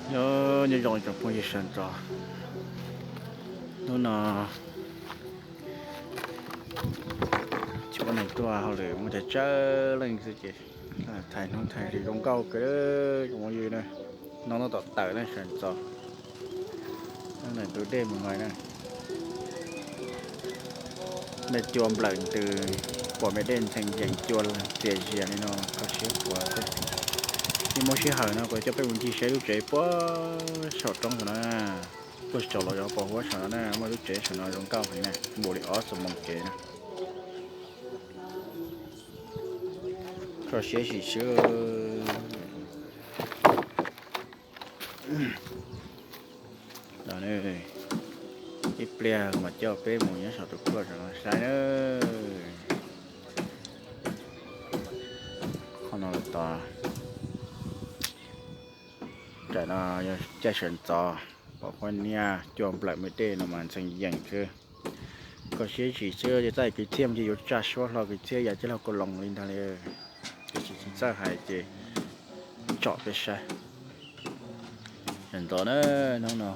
Nyob zoo tsoom phooj ywg sawv ntxov, hnub no tsis muaj neeg tuaj hauj lwm, muaj cov tsawg leej xwb ces thaij hnub thaij zoo nkauj kawg tsoom phooj ywg na. Hnub no tom tawm na sawv ntxov, ntawm tus dej mus no na. Dej cua nplawm ntws, pom me dej ntxhee yees cua txias zias li no kho siab khuav xwb. Yeej muaj sij hawm no kuv coj peb mus ncig saib lub tsev puag saum roob saum no, puag saum los yog pos huab saum no na, muaj lub tsev saum no zoo nkauj heev na, npaum li ob xuab moos kev na. Kho siab sim xwb. Ib pliag mas coj peb mus nyob saum tus kuaj saum no saib na. Qhov no tos, tam no yog caij sawv ntxov, pom huab niab cua nplawm me dej no mas ntxhee yees xwb. Kho siab sim xwb, ces txaj kwv txhiaj ces yuav tsa suab hlo kwv txhiaj yam coj los kua loos li ntag li. Tiam sis tsis txawj hais ces tsom peb saib. Sawv ntxov na, hnub no